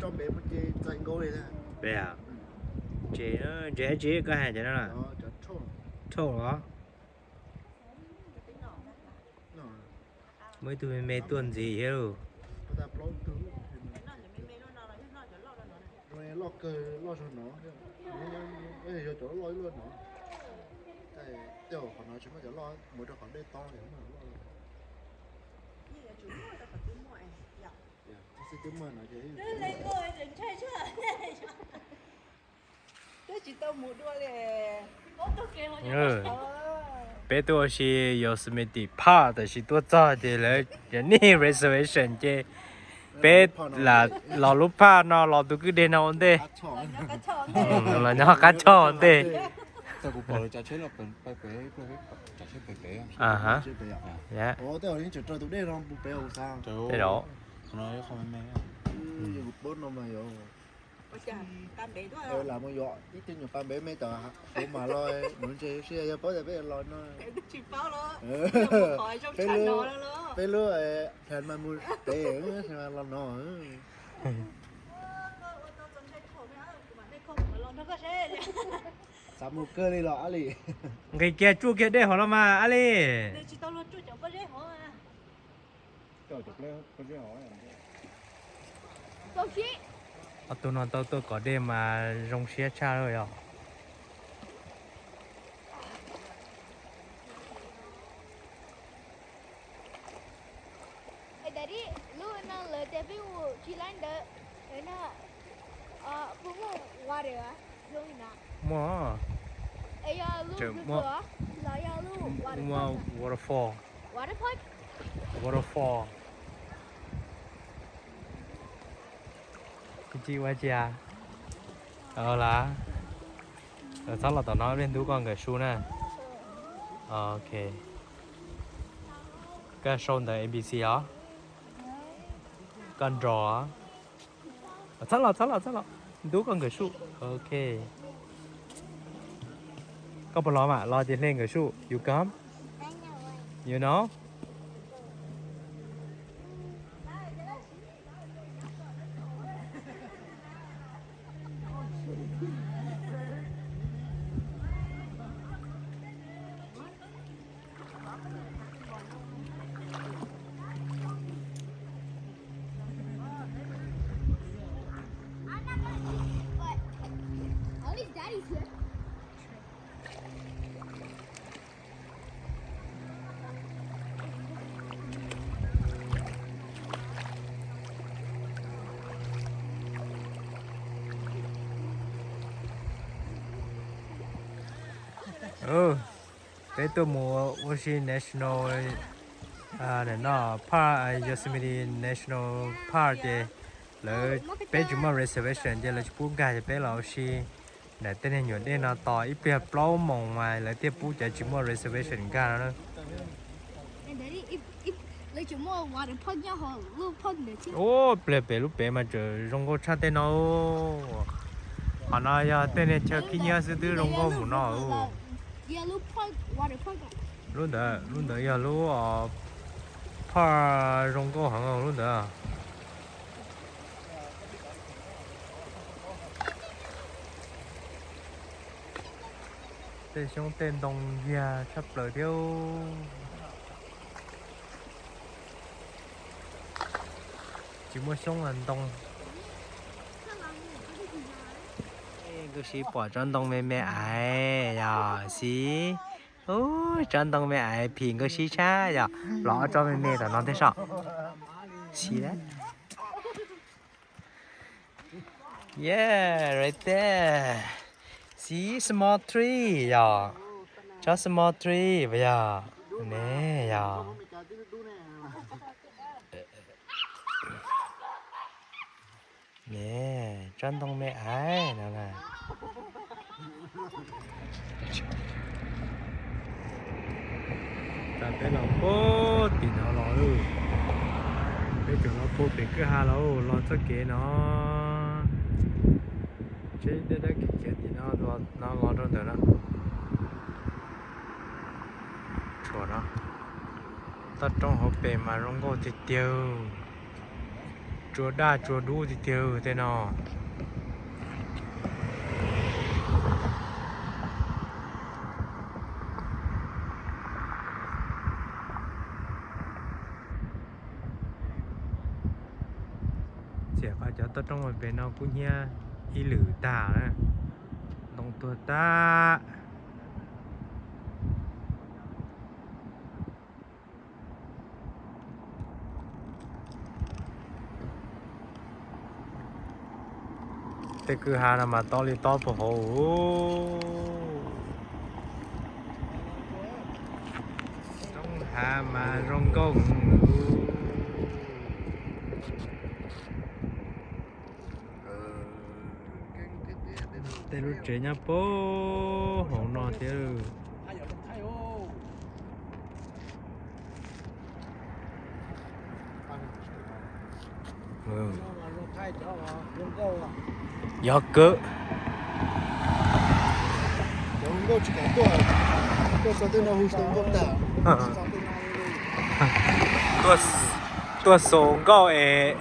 Peb, ntses, ntses dab tsi koj hais cov no na? Thauj los? Muaj ib tug me me tuaj ntxiv thiab lauj. Peb tuaj ua si Yosemite Park tab sis tuaj txog ces lawv cov nej reservation ces peb lam los lub park no los tus kwj deg no ua ntej, los nyob qab choj ua ntej. Tej zaum lam mus yuav ib tug nyuam pas npev me tom suav mas los nuv ntses si yog paub tias peb los no. Peb lub plan mas mus pem los no. Xav mus kawg li los Ab Li. Nqis kiag tsuj kiag dej hov los mas Ab Li. Ob tug no tau tuaj kov dej mas zoo siab tshaj lawm yog. Lub no lawv tias peb mus tsis laib ntawd, lawv no puas muaj water? Muaj, muaj waterfall. Waterfall. Kwv tij ua cia. Las, txhob los tom no, peb ntub koj nkawm su na. Ok. Koj sau ntawv A B C os. Koj nrog. Txhob los, txhob los, txhob los. Ntub koj nkawm su. Ok. Koj puas los mas? Los ces hle nkawm su. You come? You know? Peb tuaj mus ua si National, no, Park, Yosemite National Park ces lawv, peb tsis muaj reservation ces lawv tsis pub nkag ces peb los ua si ntawm tej niag nyuam dej no tos ib pliag plaub moos mas lawv thiaj pub cov tsis muaj reservation nkag no na. Ub, pliag pem lub pem mas tseem zoo nkauj tshaj tej no. Qhov no yog tej niag chaw khib nyiab xwb twb zoo nkauj mus no. Lub ntawd, lub ntawd yog lub park zoo nkauj heev lub ntawd. Tej xyoob tej ntoo yag tshaj plaws thiab. Tsis muaj xyoob los ntoo. Nkauj Sib pom tsob ntoo me me ais yog Sib. Ub, tsob ntoo me ais phim Nkauj Sib tshaj yog los ob tsob me me tom no thiab soj. Sib. Yeah, right there. See small tree yog. Tsob small tree puas yog? Ne yog. Ne, tsob ntoo me ais no na. Peb los puag tim no los, peb tseem los puag pem kwj ha los, los txoj kev no. Tsheb dab dab khiv khiav tim no, no los rau ntawm no. Tshuav no, toj roob hauv pes mas zoo nkauj tiag tiag. Tsua daj tsua dub tiag tiag tej no. Txiam qhov cov toj roob pem no kub hnyiab ib lwm tag, ntoo tuag tag. Tej kwj ha no mas tob li tob puag hauv. Roob hav mas zoo nkauj heev. Tej lub tsev nyob puag hauv no thiab. Yog kawg. Tuaj xaus nkauj es.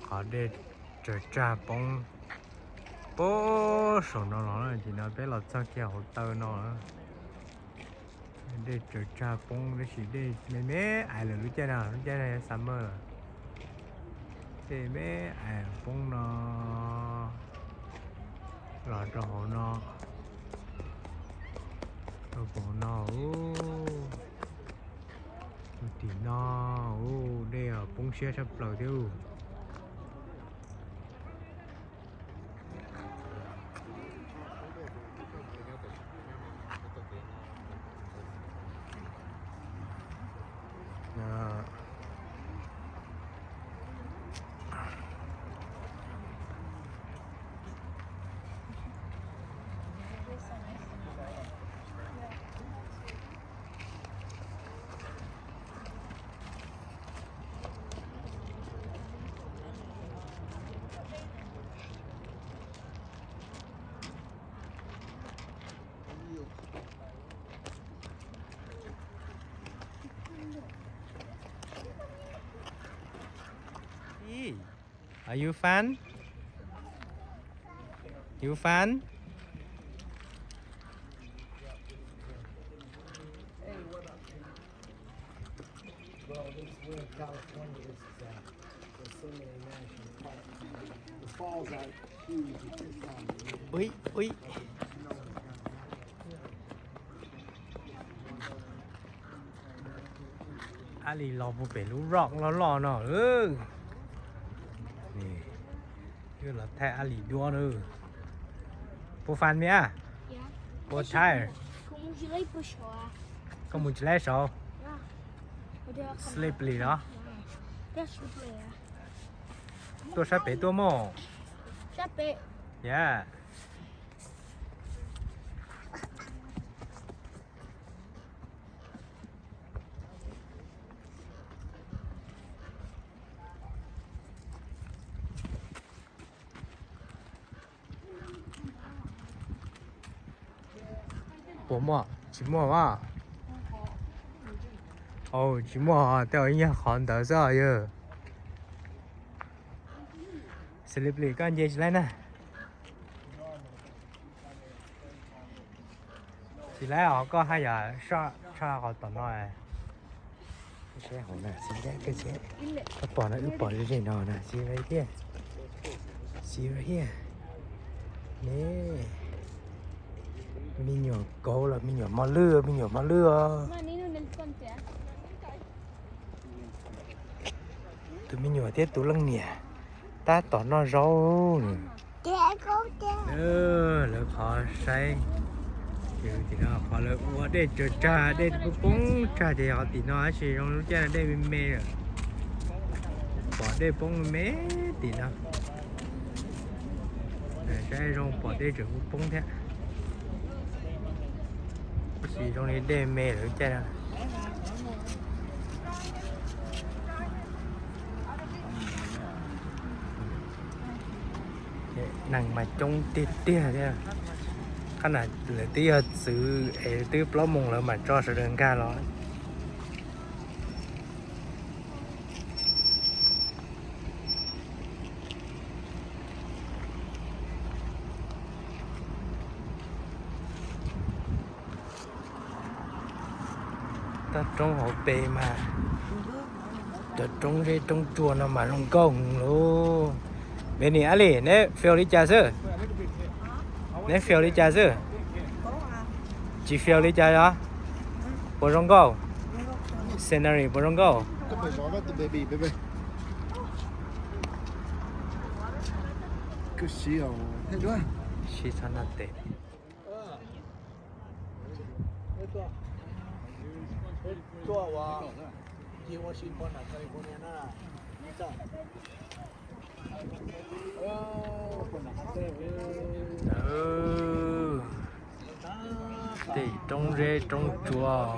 Qhov dej tsaws tsag poob puag saum no los, ces no peb los txog kiag hauv taw no. Dej tsaws tsag poob tab sis dej me me ais lawm lub caij no, lub caij no yog summer lawm. Dej me ais poob no los rau hauv no, rau hauv no. Tim no dej poob siab tshaj plaws thiab. Are you fun? You fun? Ui, ui. Ab Lis los puag pem lub rock loj loj no. Wb los thaij Ab Lis duab na. Puas fun, Mia? Puas tired? Koj mus tsis laib saud? Sleepy los? Tuaj sab pem tuaj mog. Yam. Puas muaj? Tsis muaj mas. Tsis muaj, tej zaum ib nyuag qhov ntawd xwb os yawg. Sleepy, koj nce tsis laib na. Tsis laib os, koj haj yam saj tshaj qhov tom no. Saib hauv na, xib ncaib koj seb. Koj pom no, wb pom ze ze no na, see right here. See right here. Ne, me nyuam kauv los me nyuam mos lwj, me nyuam mos lwj os. Tus me nyuam thiab tus leej niam tab tom noj zaub. Lawv qhov saib, tim no qhov lawv ua dej tsaws tsag, dej poob tsag ces yog tim no, tab sis zoo lub caij no dej me me lawm. Pom dej poob me me tim no. Saib zoo pom dej tseem poob thiab. Tab sis zoo li dej me lawm lub caij no. Neeg mas coob tiag tiag thiab. Qhov no lawv twb yog txwv es twb plaub moos lawv mam tso sawv daws nkag los. Toj roob hauv pes mas, cov roob zeb roob tsuas no mas zoo nkauj heev lauj. Ven ni Ab Lis, neb fios li cas xwb? Neb fios li cas xwb? Tsis fios li cas os? Puas zoo nkauj? Scenery puas zoo nkauj? Siv txhob noj tes. Tej roob zeb roob tsuas.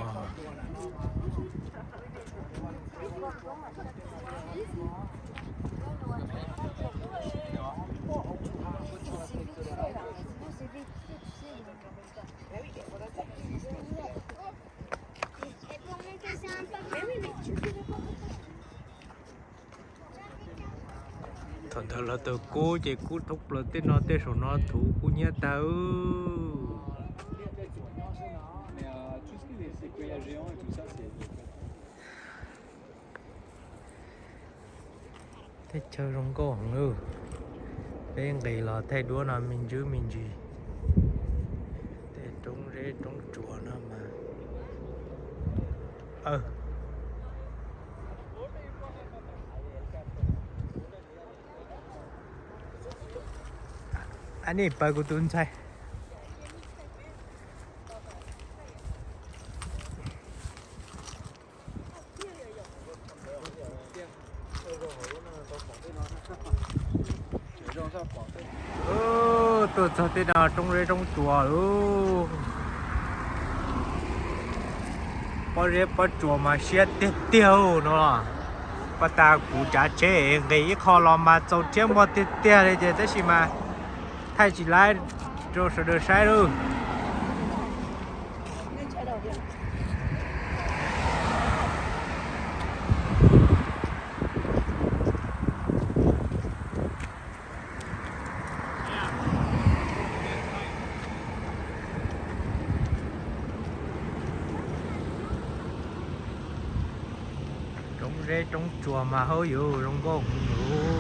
Thaum ntawd los tau kub ces kub thoob plaws tej no, tej saum no thuv kub nyiab tag. Teb chaws zoo nkauj heev. Peb nqis los thaij duab no me ntsis me ntsis. Tej roob zeb roob tsuas no mas. Ab Lis, pab kuv tus ntxhais. Tuaj txog tej no roob zeb roob tsuas lauj. Pob zeb pob tsuas mas siab tiag tiag no. Pab tas kuv tsav tsheb nqis ib qho los mas txaus rhiab muag tiag tiag li ces tab sis mas thaij tsis laib rau sawv daws saib lauj. Roob zeb roob tsuas mas hauj yuv zoo nkauj heev lauj.